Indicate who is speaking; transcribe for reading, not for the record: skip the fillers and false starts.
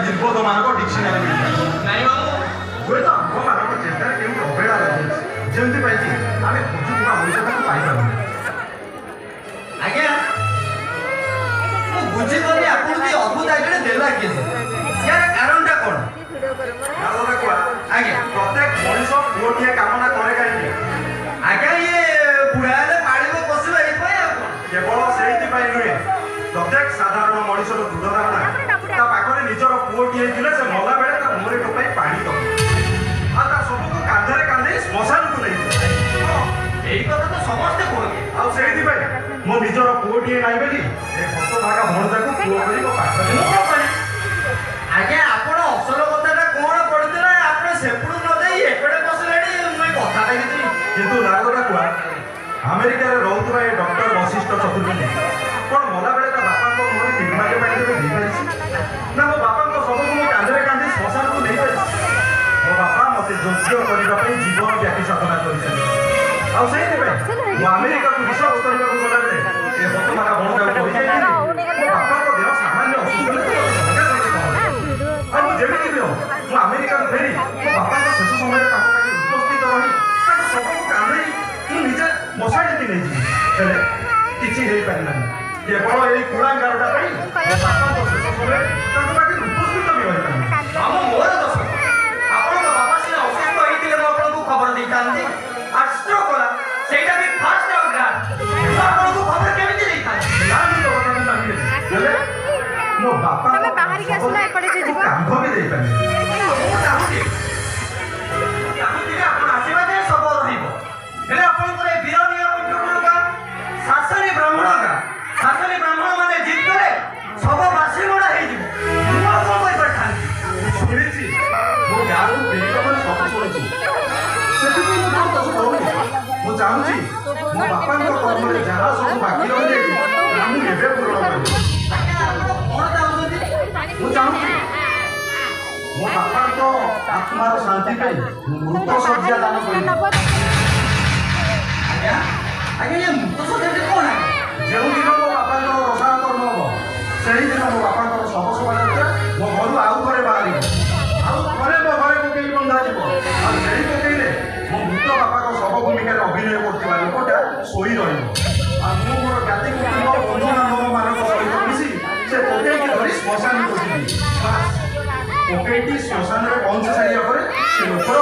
Speaker 1: ନିର୍ବୋଧ ମାନଙ୍କ ଡିକ୍ସନାରୀ ମିଳିଥାଏ।
Speaker 2: ନାଇଁ ମାମୁଁ।
Speaker 1: ହୁଏତ ଆମ୍ଭମାନଙ୍କ ଚେଷ୍ଟାରେ କେଉଁଠି ଅବହେଳା ରହିଯାଇଛି, ଯେଉଁଥିପାଇଁ କି ଆମେ ଖୋଜୁଥିବା ମଣିଷଟାକୁ ପାଇପାରୁନୁ।
Speaker 2: ଆଜ୍ଞା, ମୁଁ ବୁଝିପାରୁନି, ଆପଣଙ୍କୁ ଏ ଅଦ୍ଭୁତ ଆଇଡିଆଟା ଦେଲା କିଏ? ୟାର କାରଣଟା କ'ଣ?
Speaker 1: ନାରଦ କୁହା।
Speaker 2: ଆଜ୍ଞା।
Speaker 1: ପ୍ରତ୍ୟେକ ମଣିଷ ପୁଅଟିଏ କାମନା କରେ କାହିଁକି?
Speaker 2: ଆଜ୍ଞା, ଇଏ ବୁଢା ହେଲେ ପାଳିବ ପୋଷିବ, ଏଇଥିପାଇଁ, ଆଉ କ'ଣ?
Speaker 1: କେବଳ ସେଇଥିପାଇଁ ନୁହେଁ। ପ୍ରତ୍ୟେକ ସାଧାରଣ ମଣିଷର ଦୃଢ଼ ଧାରଣା, ତା ପାଖରେ ନିଜର ପୁଅଟିଏ ଥିଲେ ସେ ମଲା ବେଳେ ତା ମୁହଁରେ ଟୋପାଏ ପାଣି ଦବ ଆଉ ତା ଶବକୁ କାନ୍ଧରେ କାନ୍ଧେଇ ଶ୍ମଶାନକୁ ନେଇଯିବ।
Speaker 2: ହଁ, ଏଇ କଥା ତ ସମସ୍ତେ କୁହନ୍ତି।
Speaker 1: ଆଉ ସେଇଥିପାଇଁ ମୋ ନିଜର ପୁଅଟିଏ ନାହିଁ ବୋଲି ଏ ହତଭାଗା ଭଣଜାକୁ ପୁଅ କରି ମୋ ପାଖରେ
Speaker 2: ମୁଁ କ'ଣ କଲି ଆଜ୍ଞା? ଆପଣ ଅସଲ କଥାଟା କ'ଣ ପଡିଥିଲା, ଆପଣ ସେପଟୁ ନ ଯାଇ ଏପଟେ ବସିଲେଣି। ମୁଁ ଏଇ କଥାଟା କିଛି
Speaker 1: କିନ୍ତୁ ନାରଦ କୁହା, ଆମେରିକାରେ ରହୁଥିବା ଏ ଡକ୍ଟର ବଶିଷ୍ଠ ଚତୁର୍ବେଦୀ କ'ଣ ମଲାବେଳେ ତା ବାପାଙ୍କ ମୁହଁରେ ନିର୍ମାଲ୍ୟ ପାଣି କେବେ ଦେଇପାରିଛି ନା ମୋ ବାପାଙ୍କ ଶବକୁ ମୁଁ କାନ୍ଧରେ କାନ୍ଧି ଶ୍ମଶାନକୁ ନେଇପାରିଛି? ମୋ ବାପା ମତେ ଯୋଗ୍ୟ କରିବା ପାଇଁ ଜୀବନ ବ୍ୟାପୀ ସାଧନା କରିଛନ୍ତି। ଆଉ ସେଇଥିପାଇଁ ମୁଁ ଆମେରିକାକୁ ରିସର୍ଚ୍ଚ କରିବାକୁ ଗଲାବେଳେ ଏ ହତଭାଗା ଭଣଜାକୁ କହିଯାଇଥିଲି, ମୋ ବାପାଙ୍କ ଦେହ ସାମାନ୍ୟ ଅସୁସ୍ଥ ହେଲେ ତୁ ମତେ ସଙ୍ଗେ ସଙ୍ଗେ ଖବର ଦେ। ଆଉ ମୁଁ ଯେମିତି ବି ହଉ ମୁଁ ଆମେରିକାକୁ ଫେରି ମୋ ବାପାଙ୍କ ଶେଷ ସମୟରେ ତାଙ୍କ ପାଖରେ ଉପସ୍ଥିତ ରହି ତାଙ୍କ ଶବକୁ କାନ୍ଧେଇ ମୁଁ ନିଜେ ମଶାଣିକି ନେଇଯିବି। ହେଲେ କିଛି ହେଇପାରିଲାନି। କେବଳ ଏଇ କୁଳାଙ୍ଗାରଟା ପାଇଁ ମୋ ବାପାଙ୍କ ଶେଷ ସମୟରେ ତାଙ୍କ ପାଖରେ ଉପସ୍ଥିତ ବି ରହିପାରିନି।
Speaker 2: ମାମୁଁ, ମୋର ଦୋଷ? ଆପଣଙ୍କ ବାପା ସିନା ଅସୁସ୍ଥ ହେଇଥିଲେ ମୁଁ ଆପଣଙ୍କୁ ଖବର ଦେଇଥାନ୍ତି। ଆଉ ଷ୍ଟ୍ରୋକ୍ କଲା, ସେଇଟା ବି ଫାଷ୍ଟ ଆଉ ଗ୍ରାଣ୍ଡ। ମୁଁ ଆପଣଙ୍କୁ ଖବର କେମିତି ଦେଇଥାନ୍ତି?
Speaker 1: ନା, ମୁଁ ତୋ କଥାକୁ ମାନିଲି, ହେଲେ ମୋ ବାପା
Speaker 3: ତମେ ବାହାରିକି ଆସୁନ, ଏପଟେ ଯେ ଯିବ।
Speaker 1: କାନ୍ଧ ବି ଦେଇପାରିନି।
Speaker 2: ମୁଁ ଚାହୁଁଥିଲି ଆପଣ ଆସିବା ଯାଏ ଶବ ରହିବ। ହେଲେ ଆପଣଙ୍କର ଏ ବୀର ନୀଳକଣ୍ଠପୁର ଗାଁ ଶାସନୀ ବ୍ରାହ୍ମଣ ଗାଁ। ଶାସନୀ ବ୍ରାହ୍ମଣ ମାନେ ଜିଦ୍ କଲେ ଶବ ବାସିମଡ଼ା ହେଇଯିବ। ମୁଁ ଆଉ କ'ଣ କରିପାରିଥାନ୍ତି?
Speaker 1: ମୁଁ ଶୁଣିଛି, ମୋ ଗାଁକୁ ଫେରିବା ପରେ ସବୁ ଶୁଣିଛି। ସେଥିପାଇଁ ମୁଁ ତୋର ଦୋଷ କହୁନି। ମୁଁ ଚାହୁଁଛି ମୋ ବାପାଙ୍କ କର୍ମରେ ଯାହା ସବୁ ବାକି ରହିଯାଇଛି, ତାହା ମୁଁ ଏବେ ପୂରଣ କରିବି।
Speaker 2: ଆଜ୍ଞା, ଆପଣ କ'ଣ ଚାହୁଁଛନ୍ତି?
Speaker 1: ମୁଁ ଚାହୁଁଛି ମୋ ବାପାଙ୍କ ଆତ୍ମାର ଶାନ୍ତି ପାଇଁ ମୁଁ ମୃତ ଶଯ୍ୟା ଦାନ କରିବି।
Speaker 2: ଆଜ୍ଞା ଆଜ୍ଞା, ଇଏ ମୃତ ଶଯ୍ୟାଟି କ'ଣ ଆଜ୍ଞା?
Speaker 1: ଯେଉଁଦିନ ମୋ ବାପାଙ୍କର ରସାୟନ କର୍ମ ହବ, ସେଇଦିନ ମୋ ବାପାଙ୍କର ଶବ ଶୋଭାଯାତ୍ରା ମୋ ଘରୁ ଆଉ ଥରେ ବାହାରିବ। ଆଉ ଥରେ ମୋ ଘରେ କୋକେଇ ବନ୍ଧାଯିବ। ଆଉ ସେଇ କୋକେଇରେ ମୋ ମୃତ ବାପାଙ୍କ ଶବ ଭୂମିକାରେ ଅଭିନୟ କରୁଥିବା ଲୋକଟା ଶୋଇ ରହିବ। ଆଉ ମୁଁ ମୋର ଜ୍ଞାତି କୁଟୁମ୍ବ, ବନ୍ଧୁବାନ୍ଧବ ମାନଙ୍କ ସହିତ ମିଶି ସେ କୋକେଇକି ଧରି ଶ୍ମଶାନକୁ ଯିବି। ବାସ୍, କୋକେଇଟି ଶ୍ମଶାନରେ ପହଞ୍ଚି ସାରିବା ପରେ ସେ ଲୋକର